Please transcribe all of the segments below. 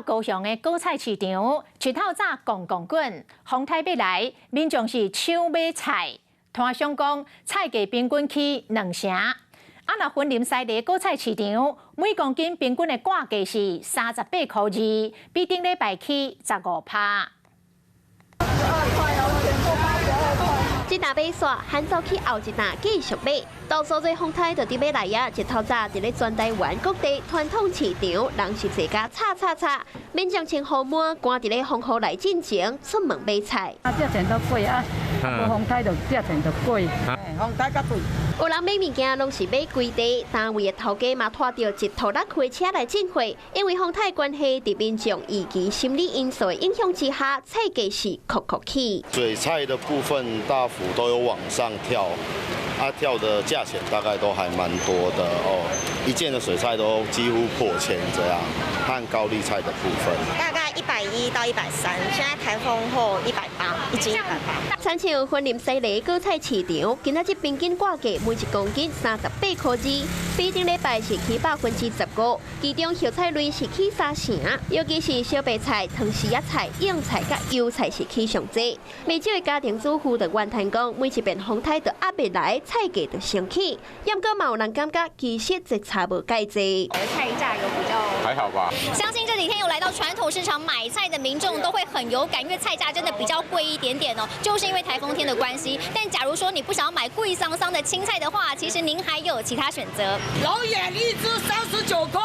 高雄的果菜市場，一透早狂狂滾，風颱欲來，民眾是搶買菜。攤商講菜價平均起兩成。啊，若雲林西螺果菜市場，每公斤平均的掛價是38塊2，比頂禮拜起15趴。這擔買煞，旱走去後一擔繼續買。到所在風颱就佇欲來啊！一透早佇咧全台灣各地傳統市場，人是濟甲吵吵吵，民眾穿雨帽，趕佇咧風雨來進前出門買菜。啊，價錢都貴啊，無風颱就價錢就貴，風颱較貴。有人買物件攏是買規袋，單位的頭家嘛拖著一拖拉庫車來進貨，因為風颱關係，佇民眾預期心理因素的影響之下，菜價是抾抾起。水菜的部分大幅都有往上跳，啊，跳的價錢大概都還蠻多的哦，一件的水菜都幾乎破千這樣，和高麗菜的部分。大概110到130，現在颱風後180，一斤180。親像雲林西螺果菜市場，今仔日平均掛價每一公斤38塊2，比頂禮拜是起15%，其中葉菜類是起三成，尤其是小白菜、糖絲仔菜、莧菜佮油菜是起上濟。袂少的家庭主婦就怨嘆講，每一遍風颱就壓袂來，菜價就升起。毋過嘛有人感覺其實這差無蓋濟。菜價有比較還好吧？相信這幾天有來到傳統市場買菜的民眾都會很有感，因為菜價真的比較貴一點點哦，就是因為颱風天的關係。但假如說你不想要買貴桑桑的青菜的話，其實您還有其他選擇。龍眼一支39塊，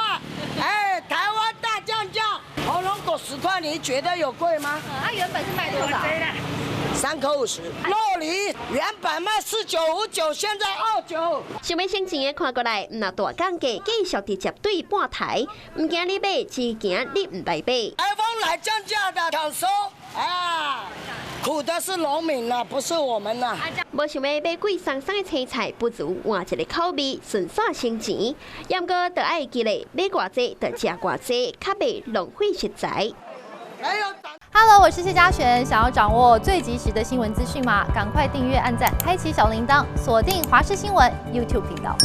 哎，台灣大降價，火龍果10塊，你覺得有貴嗎？它原本是賣多少？3塊50。酪梨原本賣49.59，現在29。想欲省錢的看過來，毋若大降價，繼續直接對半抬，毋驚你買，只驚你毋來買。颱風來降價的搶收啊！苦的是農民呐，不是我們呐。無想欲買貴桑桑的青菜，不如換一個口味，順紲省錢。毋過著愛記得買偌濟就食偌濟，較袂浪費食材。 Hello，我是謝嘉璇。想要掌握最及時的新聞資訊嗎？趕快訂閱、按讚、開啟小鈴鐺，鎖定華視新聞 YouTube 頻道。